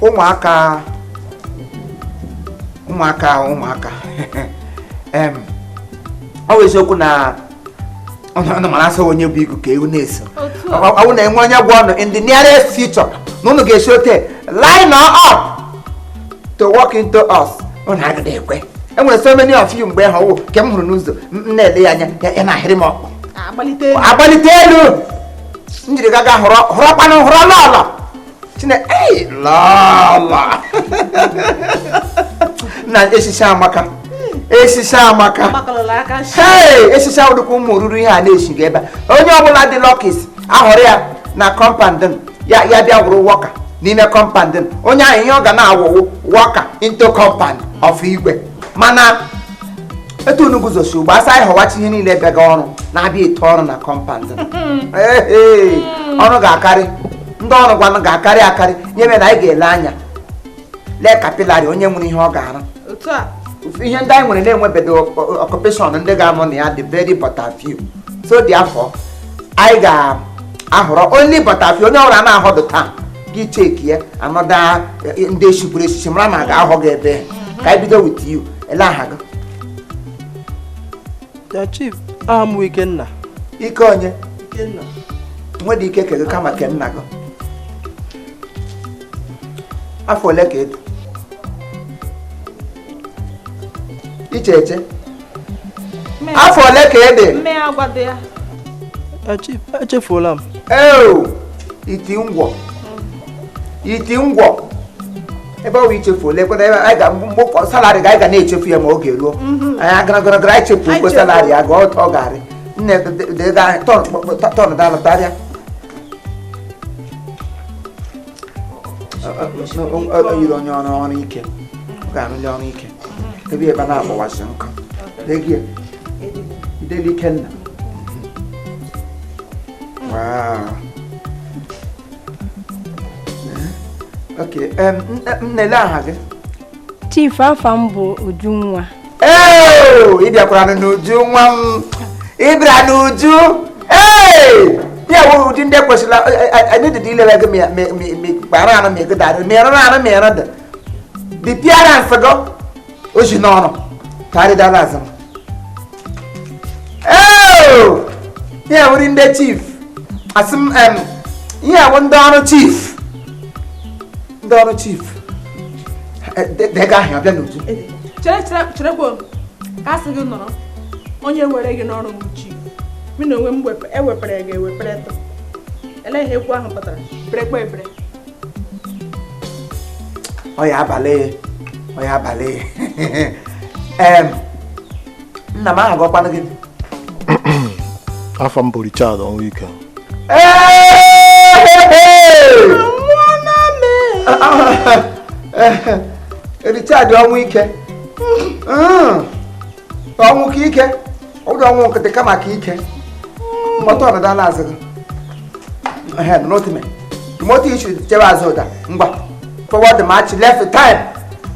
Ụmụaka, ụmụaka, ụmụaka, ọ bụ eziokwu na ọnụ mara asọ onye bụ igu ka ewu na-eso. Ọ bụ na-enwe onye gwa ọnụ in the nearest future na unu ga-esi ote line up to walk into us, unu agaghị ekwe. Enwere so many of you mgbe ha ọwụ nke m hụrụ n'ụzọ m na-ele ya anya ya na-ahịrị m ọkpụ agbalite elu m jiri gaga hụrọ hụrọkwanụ hụrọ lọlọ chine ei lọlọ na esisi amaka, esisi amaka. Hey, esisi awụdịkwa ụmụ ruru ihe a na-esiga ebe a. Onye ọbụla dị lọkis ahụrụ ya na compound ya, ya bịa wụrụ worker n'ime compound onye ahụ, ihe ọ ga na-awụwụ worker into compound of igwe. Mana etu unu guzosi ugbo asa anyị họwachi ihe niile bịaga ọrụ na-abịa eto ọrụ na compound, ọrụ ga-akarị, ndị ọrụ gwanụ ga-akarị akarị. Nye mere na anyị ga-ele anya lee capillary onye nwere ihe ọ ga-arụ. Ihe ndị anyị nwere na-enwebedo occupation ndị ga-amụ na ya dị very but a few, so therefore anyị ga-ahọrọ only but a few. Onye ọbụla na-ahọdụ taa gị cheki ya anọda ndị esikwuru esichi mara ma a ga-ahọ gị ebe. Ka anyị bido with you. Ele aha gị? Ya chief, aha m bụ Ikenna. Ike onye? Ikenna. Nwere ike ke gị kama ke nna gị. Afọ ole ka edu iche eche? Afọ ole ka ede? Ya chief, echefuola m. Eo, iti ngwọ, iti ngwọ ebe ọ bụ ichefuola ekwena ebe anyị ga mgbe salary ga anyị ga na-echefu ya ma oge ruo. Anyị agara anyị chefu okwe salary ya ga ọ garị nne tọn dalụ tarịa. O yiri onye ọrụ ọrụ ike, ọ ga-arụli ọrụ ike ebe ebe na-agbawasị nkụ legie ideli Ikenna. Wow. Okay, nnele aha gị? Chief, afa m bụ Ujunwa. Ee, ị bịakwara n'uju nwa m, ị bịara n'uju. Ee, ya wụ ụdị ndị kwesịrị anyị dịdị ilele gị kpara anụ ma ego darị ma ịrụrụ anụ ma ịrụ dị the appearance gị o si n'ọrụ karịdala azụ. Ee, ya wụrụ ndị chief asị m, ihe awụ ndị ọrụ chief, ndị ọrụ chief dega ahụ ọbịa n'uju. Cherekwa ka asị gị nọrọ onye were gị n'ọrụ bụ chief, mụ na onwe m ewepere gị ewepere tụ. Ele ihe ekwu ahụ pụtara berekwa ebere. Ọ ya abalị, ọ ya abalị. Nna m aha gọkwanụ gị? Afọ m bụ Richard Ọnwụike. Richard Ọnwụike, ọnwụ ka ike, ụdị ọnwụ nkịtị kama ka ike mkpọtụ ọdịda azụ gị moto ichiri chebe azụ ụda ngwa forward march left time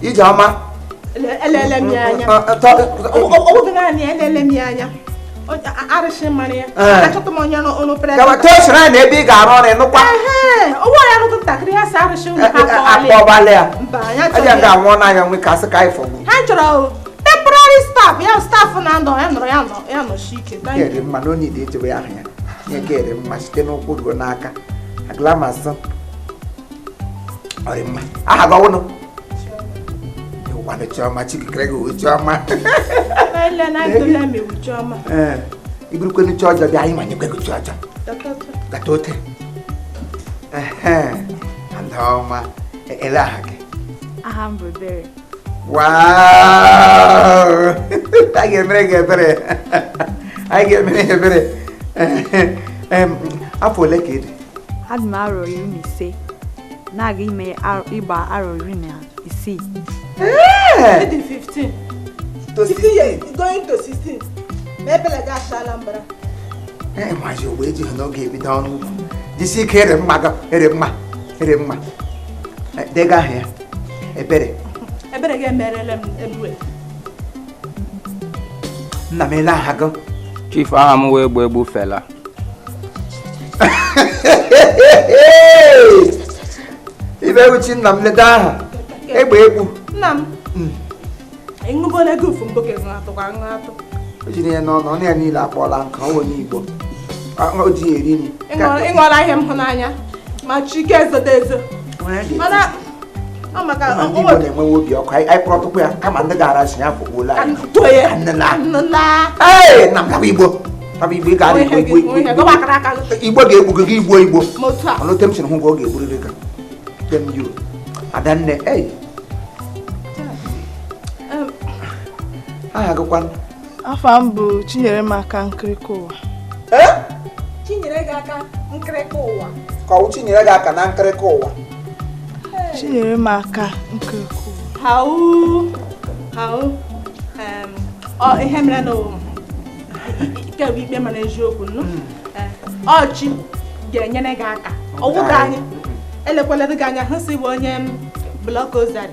ije ọma. Elele m ya anya, ọ naanị elele m ya anya arịsị mara ya achọta m onye ọrụ pere toshiri na ebe ị ga-arụ ọrụ ịnụkwa ụgbọ ya rụtụ ntakịrị ya si arịsị akpọbalị ya aja ga anwụọ n'anya nwe ka asị ka anyị fọgbu ha chọrọ temporary staff ya staff na ndọ ya nọrọ ya nọ ya nọchi ike. Kere mma na onye echebe aha ya nye kere mma site n'ụkwụ ruo n'aka aglamasị ọrị mma aha gị ọwụnụ ịwụkwanụ Chiọma chikikere gị Chiọma. Ee, iburukwenu chi ọjọọ bịa anyị manyekwe gị chi ọjọọ gata ote. Adaọma, ele aha gị? Aha m bụ Ebere. Wow! Anyị ga-emere gị ebere, anyị ga-emere gị ebere. Afọ ole ka ị dị? Adị m arọ 15 na-aga ime ịgba arọ 16. Ịdị 15 to 16 going to 16 ma ebele gị achala mbara. Ee, maazị ogbe ejighị n'oge ebido ọrụ ugbo. Jisi ike ere mma gị, ere mma, ere mma. Dega aha ya Ebere. Ebere gị emerela m ebue. Nna m ele aha gị? Chief, aha m wee egbu egbu fela. Ibe uchi nna m leta aha egbe egbu nna m ịṅụbọla ego ufu mbụ ka ị atụkwa aṅụ atụ o jiri ya n'ọnụ ọnụ ya niile akpọọla nka ọ onye Igbo o ji eri nri ịṅụọla ihe m hụ n'anya ma chike ezodo ezo mana ọ maka ndị Igbo na-enwewe obi ọkụ anyị kpọrọ tupu ya kama ndị gara si ya fọgbuola anyị ee na m gaba Igbo gaba Igbo ị gara Igbo Igbo ga-egbu gị Igbo Igbo ọnụ tem siri hụ ka ọ ga-egburịrị gị tem yu Adanne ei aha gịkwanụ? Afa m bụ Chinyere m aka nkirika ụwa. Chinyere gị aka nkirika ụwa. Ka ọ Chinyere gị aka na nkirika ụwa. Chinyere m aka nkirika ụwa. Hau hau ọ ihe mere na ike bụ ikpe mana eziokwu nnu ọchị ga-enyere gị aka ọwụ gị anya elekwala gị anya hụ si bụ onye blọk ozari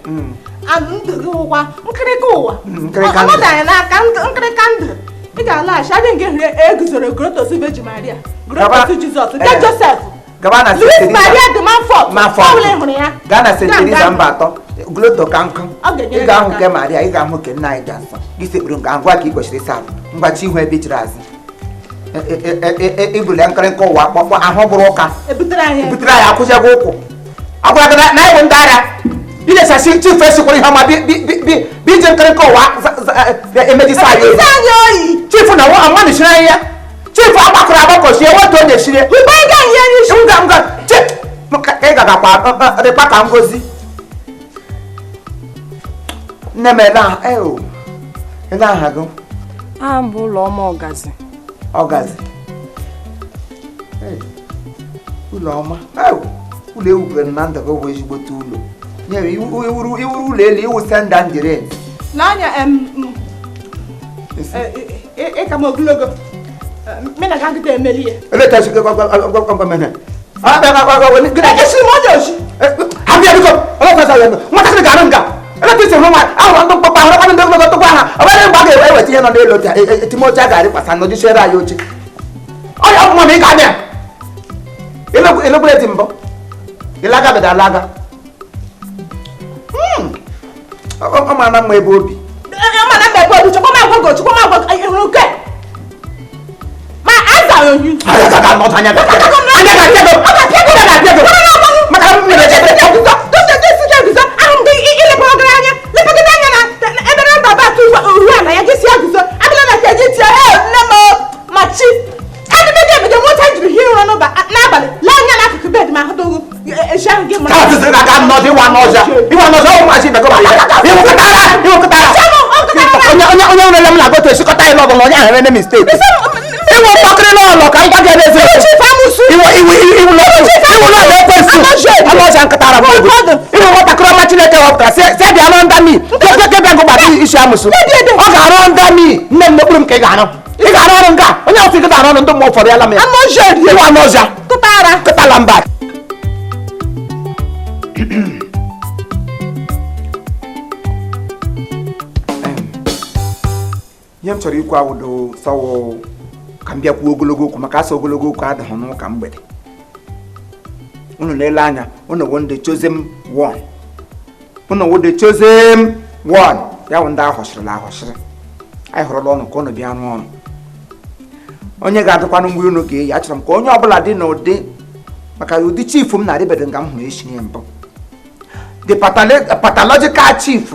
ndụ gị ụwa nkirika ụwa ọnọdụ anyị n'aka nkirika ndụ ị ga-alaghachi adị nke hụrụ eguzoro Grotos Virgin Maria Grotos Jizọs nke Joseph Luis Maria de Manfort ọbụla ị hụrụ ya gaa na St. Teresa mba atọ Groto ka nkụ ị ga-ahụ nke Maria ị ga-ahụ nke nna anyị dị nsọ gị sekpuru nke ngwa ka ị kwesịrị ịsa ahụ ngwa chi ihu ebe ị chịrị azụ ibuli nkirika ụwa kpọkpọ ahụ bụrụ ụka ebutere anyị akwụsịghị ụkwụ ọ gwara gị na ịwụ ndị ara ilesasi chifu esikwara ihe ọma bi ije nkirika ụwa emejisa anyị oyi chifu na nwa nishiri anyị ya chifu agbakọrọ agbakọ sie nweta onye shiri ị gagakwa rịkpa ka ngozi nne m ele aha gị? Aha m bụ Ụlọma Ọgazi. Ọgazi Ụlọma ụlọ ewubere na ndụ gị bụ ezigbote ụlọ iwuru ụlọ elu iwu senda njire n'anya ịka m ogologo mena ga agịta emeli ya nwatakịrị ga-arụ nga eleta hụ nwa ahụrụ ndị mkpọkpọ ahụrụ kwanụ ndị ogologo tụkwa ha ọ bụrụ mgbe a ga-eweta ihe nọ n'elu etimoche a ga-arịkwasa nọjisiere anyị oche ọya ọ bụ ma ị ga-abịa elegbure dị mbụ ịlaga beda alaga ọ mara mma ebe obi mana mma ebe obi chukwu m agwa gị chukwu m agwa gị hụrụ nke ma aza onyu anya ga-apịa gị maka m mere ahụ m gị ilepagoro anya lepagide anya na ebe na ndaba atụ uwe ala ya gị si ya guzo abịala na keji tie e nne m ma chi adịmede emede nwata jiri hie ụra n'abalị lee anya n'akụkụ bed ma ahụtụghị ezi ahụ gị mara onye nwere m na-agọta esikọta ịlụ ọgụ na onye ahụ eme misteki ịnwe mkpakịrị n'ụlọ ka ngwa gị ebe iwu lọlọ ekwensu anụ ọzọ nkịtara bụ ịnwe nwatakịrị ọma Chineke họpụtara si bịa nọ ndami keke bịa gụ gbata isi amụsụ ọ ga-arụ ndami nne m n'okpuru m ka ị ga-arụ ị ga-arụ ọrụ nga onye ọsị gị ga-arụ ọrụ ndị mmụọ ụfọdụ ya la m ya ịnwe anụ ọzọ kụtara mba. Ihe m chọrọ ikwu awụdo sọwụ ka m bịa kwuo ogologo okwu maka asọ ogologo okwu adịghị n'ụka mgbede unu na-ele anya unu wụ ndị chosen one unu wụ the chosen one ya wụ ndị ahọchirila ahọchiri anyị họrọla ọnụ ka unu bịa rụọ ọrụ onye ga-adịkwanụ mgbe unu ga-eyi achọrọ m ka onye ọbụla dị n'ụdị maka ụdị chifu m na-arịbedo nga m hụrụ echi ya mbụ the pathological chief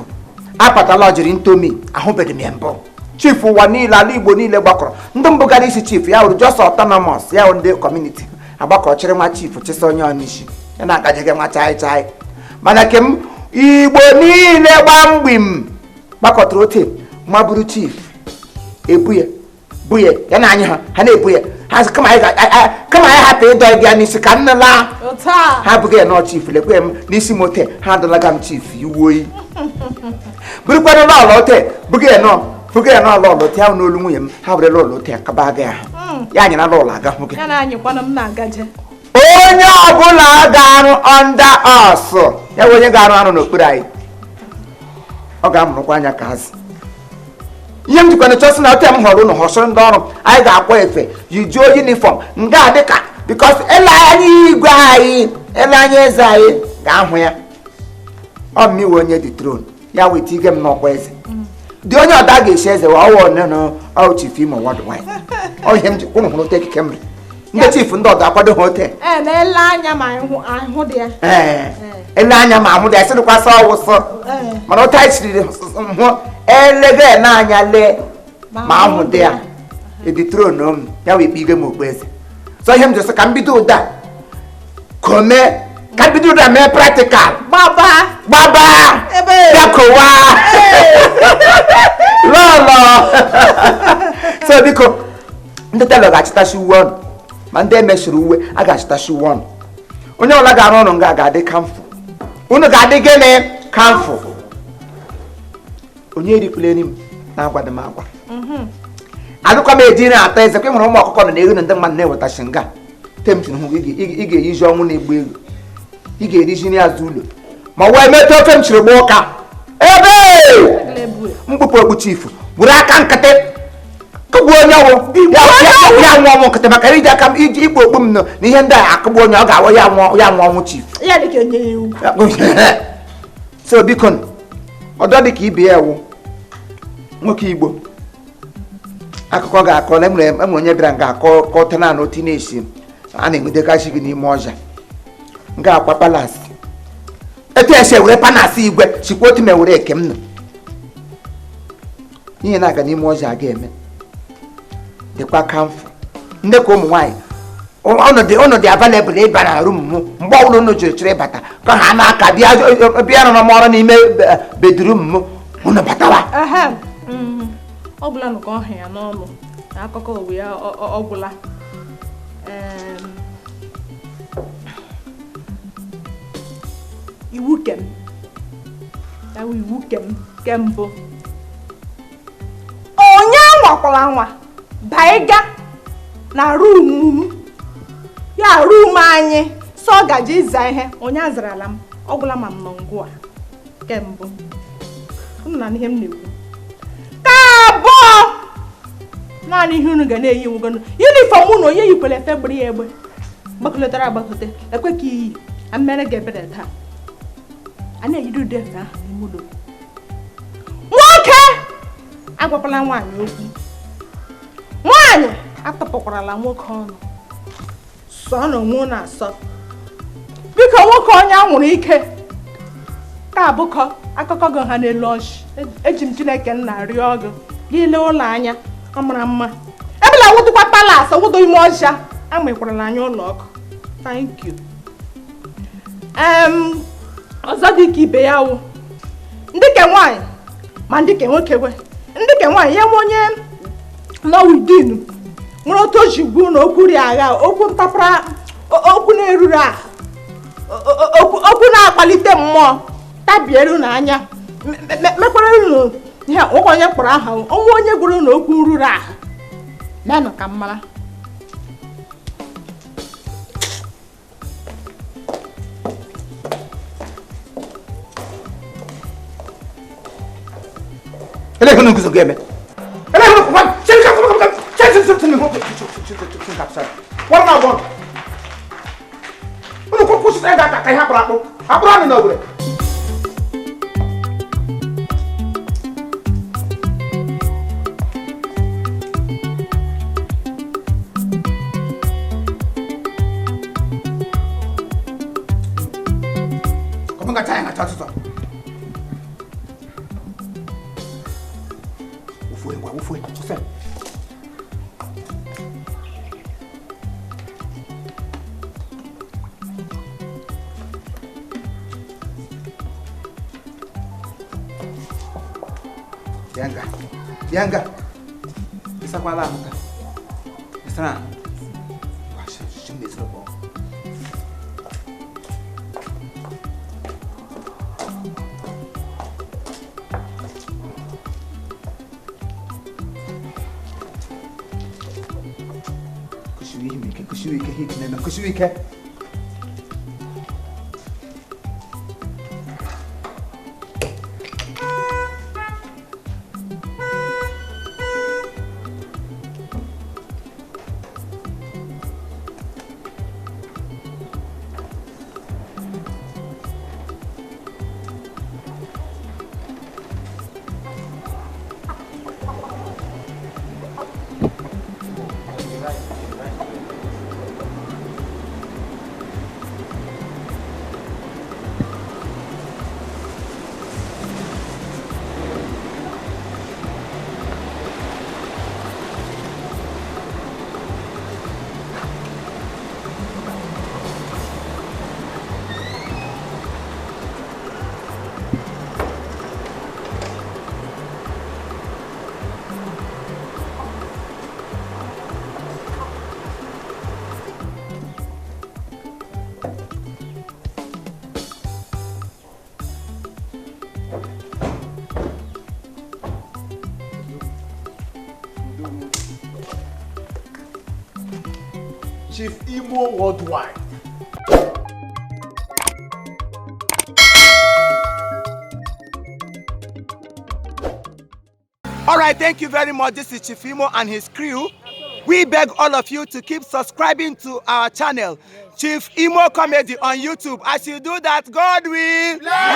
apathologiri ntomi ahụbeghị m ya mbụ chief ụwa niile ala Igbo niile gbakọrọ ndị mbụ gara isi chief ya wụrụ just autonomous ya wụ ndị community agbakọ chịrị nwa chief chịsa onye ọnịshi ya na-agajighị nwa chai chai mana kem Igbo niile gbamgbim gbakọtara ote ma bụrụ chief ebu ya bu ya ya na anyị ha ha na-ebu ya ha sị kama anyị hapụ ịdọ gị n'isi ka nne laa ha abụghị ya nọọ chief lekwe m n'isi m ote ha adọlaga m chief iwu oyi bụrụkwanụ lọlọ ote bụghị ya nọọ bụghị ya nọọ lọlọ ote ahụ n'olu nwunye m ha were lọlọ ote akaba gị ahụ ya anyara lọlọ aga hụ gị onye ọbụla ga-arụ under us ya bụ onye ga-arụ arụ n'okpuru anyị ọ ga-amụrụkwa anya ka azụ ihe m jikwana chọsị na ote m họrọ ụnụ họsịrị ndị ọrụ anyị ga-akwa efe yijuo yunifọm nga dịka Because ele anya igwe anyị, ele anya eze anyị ga-ahụ ya. Ọ mmiwe onye dị throne, ya weta ige m n'ọkwa eze. Dị onye ọda ga-esi eze wa ọwụ nne na ọ chief Imo worldwide. Ọ ihe m ji kwụrụ hụrụ ote ekike m ri. Ndị chief ndị ọdọ akwado ha ote. Ee, na ele anya ma ahụ dị ya. Ee, ele anya ma ahụ dị ya, sịrịkwasị ọwụsọ. Mana ote anyị siri hụ elege n'anya lee ma ahụ dị ya. Edi throne m, ya wee ikpe ige m okpu eze. So ihe m ji sị ka m bido ụda ka o mee, ka m bido ụda mee practical. Gbaba! Gbaba! Ebe! Bịa kụwa! Lọlọ! So biko, ndị telọ ga-achịtachi uwe ọnụ, ma ndị emesiri uwe a ga-achịtachi uwe ọnụ. Onye ọbụla ga-arụ ọrụ nga ga-adị kamfụ. Unu ga-adị gịnị? Kamfụ. Onye erikwula eri m na-agwadị m agwa. Adịkwa m eji na-ata eze kwa ịhụrụ ụmụ ọkụkọ nọ na-eru na ndị mmadụ na-ewetachi nga. Temptin hụ ị ga-eyiji ọnwụ na-egbu ego. Ị ga-eriji nri azụ ụlọ. Ma wee metụ ofe m chiri gba ụka. Ebe! Mkpụpụ okpu chifu were aka nkịtị kụgbuo onye ọwụ ya nwụọ ọnwụ nkịtị maka iji aka m iji ikpu okpu m nọ na ihe ndị a akụgbu onye ọ ga-awụ ya nwụọ ọnwụ chifu. Ya dị ka onye iwu. So biko ọdọ dị ka ibe ya ewu nwoke Igbo akụkọ ga-akọ na enwere onye bịara nga akọ kọta naanị otu na-esi a na-enwedegasị gị n'ime ọja nga akwa palasi etu esi ewere panasị igwe sikwa otu ma ewere eke m nọ ihe na-aga n'ime ọja aga eme dịkwa kamfụ ndị ka ụmụ nwaanyị ọnọdụ available ịba na rum m mgbe ọbụla unu jiri chịrị ịbata ka ha na-aka bịa rụrụ m ọrụ n'ime bedrum m unu batawa. Ọ gwụla nụ ka ọ hụ ya n'ọnụ na akụkọ ụwa ya ọ gwụla. Iwu kem ya wụ iwu kem kembụ onye nwakwara nwa baiga na rum m ya rum anyị sọ gaji ịza ihe onye azarala m ọ gwụla ma m nọ ngụ a kembụ unu na ihe m na-ekwu. Abụọ naanị ihe unu ga na-eyi nwegonu yunifọm unu onye yikwere efe gbere ya egbe gbakọtara agbakọte ekwe ka iyi amere gị ebere taa a na-eyiri ude efe ahụ n'ime ụlọ. Nwoke agwakwala nwaanyị okwu, nwaanyị atọpụkwarala nwoke ọnụ, sọ na onwe na asọ. Biko nwoke onye anwụrụ ike ka abụkọ akụkọ gị ha n'elu ọchị. Eji m Chineke nna rịọ gị gị lee ụlọ anya ọ mara mma ebela wụdụkwa palas wụdo ime ọcha amịkwarala anya ụlọ ọkụ. Thank you. Ọzọ dị ka ibe ya wụ ndị ke nwaanyị ma ndị ke nwoke we ndị ke nwaanyị ya nwe onye nọ within nwere otu o ji gwu na okwu ri agha okwu ntapara okwu na-eruru ahụ okwu na-akpalite mmụọ tabiere n'anya mekwara unu ihe nwoke onye kpọrọ aha ọnwa onye gwuru na okwu ruru ahụ bịanụ ka m mara. Ele não conseguiu me. Ele não conseguiu. Yanga, isa kwa la muka. Isa na. Wa shi shi me zero bo. Kushuwi ke hit na kushuwi ke. Odogwu. Chief Imo Worldwide. All right, thank you very much. This is Chief Imo and his crew. We beg all of you to keep subscribing to our channel, Chief Imo Comedy on YouTube. As you do that, God will bless.